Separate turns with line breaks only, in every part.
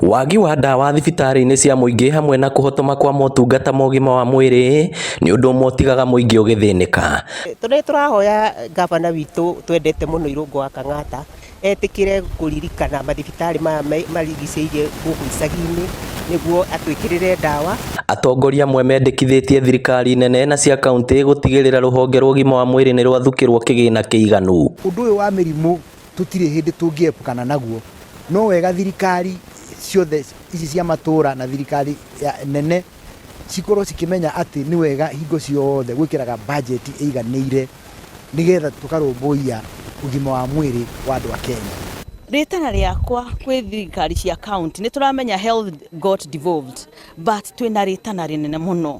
Wagi wa ndawa thibitarĩ-inĩ cia mũingĩ hamwe na kũhotoma kwa motungata ma ũgima wa mwĩrĩ nĩ ũndũ ũmwe ũtigaga mũingĩ ũgĩthĩnĩka.
Tũrĩa tũrahoya gavana witũ twendete mũno Irũngũ wa Kang'ata etĩkĩre kũririkana mathibitarĩ maya marigicĩirie gũkũ icagi-inĩ nĩguo atwĩkĩrĩre ndawa.
Atongoria amwe mendekithĩtie thirikari nene na cia kauntĩ gũtigĩrĩra rũhonge rwa ũgima wa mwĩrĩ nĩ rwathukĩrwo kĩgĩna kĩiganu.
Ũndũ ũyũ wa mĩrimũ tũtirĩ hĩndĩ tũngĩepukana naguo, no wega thirikari ciothe ici cia matũra na thirikari nene cikorwo cikĩmenya atĩ nĩ wega hingo ciothe gwĩkĩraga bajeti ĩiganĩire nĩgetha tũkarũmbũiya ũgima wa mwĩrĩ wa andũ a Kenya.
Rĩtana rĩakwa kwĩ thirikari cia county, nĩ tũramenya health got devolved, but twĩna rĩtana rĩnene mũno.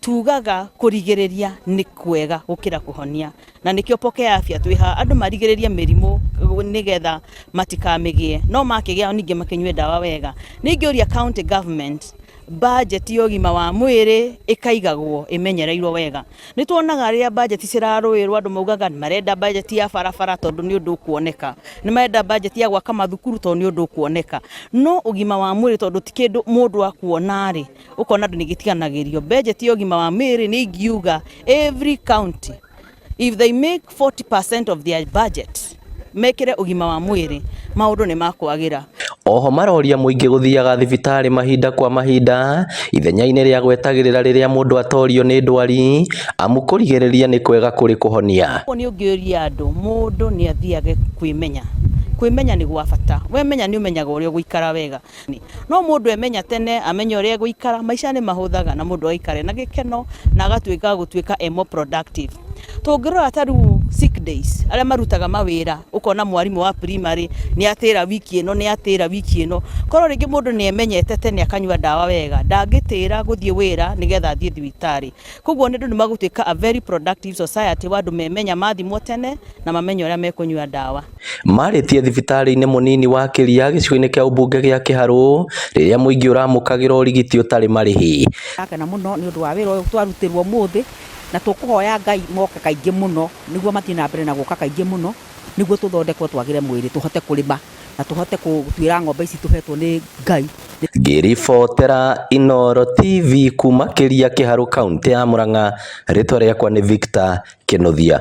Tugaga kũrigĩrĩria nĩ kwega gũkĩra kũhonia, na nĩkĩo Pokea Afya twĩ haha, andũ marigĩrĩrie mĩrimũ nĩgetha matikamĩgĩe, no makĩgĩa ningĩ makĩnyue ndawa wega. Nĩ ingĩũria county government budget ya ũgima wa mwĩrĩ ĩkaigagwo ĩmenyereirwo wega. Nĩ tuonaga rĩrĩa budget cirarũĩrwo andũ maugaga nĩ marenda budget ya barabara tondũ nĩ ũndũ ũkuoneka, nĩ marenda budget ya gwaka mathukuru tondũ nĩ ũndũ ũkuoneka, no ũgima wa mwĩrĩ tondũ ti kĩndũ mũndũ akuona rĩ, ũkona andũ nĩ gĩtiganagĩrio. Budget ya ũgima wa mwĩrĩ nĩ ingiuga every county, if they make 40% of their budget mekĩre ũgima wa mwĩrĩ, maũndũ nĩ makwagĩra.
Oho maroria mũingĩ gũthiaga thibitarĩ mahinda kwa mahinda ithenya-inĩ rĩa gwetagĩrĩra rĩrĩa mũndũ atorio nĩ ndwari, amu kũrigĩrĩria nĩ kwega kũrĩ kũhonia.
Nĩ ũngĩũria andũ, mũndũ nĩ athiage kwĩmenya. Kwĩmenya nĩ gwa bata. Wemenya nĩ ũmenyaga ũrĩa ũgũikara wega. No mũndũ emenya tene, amenya ũrĩa egũikara, maica nĩ mahũthaga na mũndũ agaikara na gĩkeno na agatuĩka gũtuĩka e more productive. Tũngĩrora ta rĩu sick days, arĩa marutaga mawĩra, ũkona mwarimũ wa primary nĩ atĩra wiki ĩno, nĩ atĩra wiki ĩno. Korwo rĩngĩ mũndũ nĩ emenyete tene akanyua ndawa wega, ndangĩtĩra gũthiĩ wĩra nĩgetha athiĩ thibitarĩ. Koguo andũ nĩ magũtuĩka a very productive society wa andũ memenya mathimwo tene na mamenye ũrĩa mekũnyua ndawa.
Marĩtie thibitarĩ-inĩ mũnini wa Kĩria gĩcigo-inĩ kĩa ũmbunge gĩa Kĩharũ rĩrĩa mũingĩ ũramũkagĩra ũrigiti ũtarĩ marĩhi.
Ndakena mũno nĩ ũndũ wa wĩra ũyũ twarutĩrwo ũmũthĩ, na tũkũhoya Ngai moke kaingĩ mũno nĩguo mathiĩ na mbere na gũka kaingĩ mũno nĩguo tũthondekwo twagĩre mwĩrĩ, tũhote kũrĩma na tũhote gũtuĩra ng'ombe ici tũhetwo nĩ Ngai.
Ngĩribotera Inooro TV kuma Kĩria Kĩharũ, kauntĩ ya Murang'a, rĩtwa rĩakwa nĩ Victor Kĩnuthia.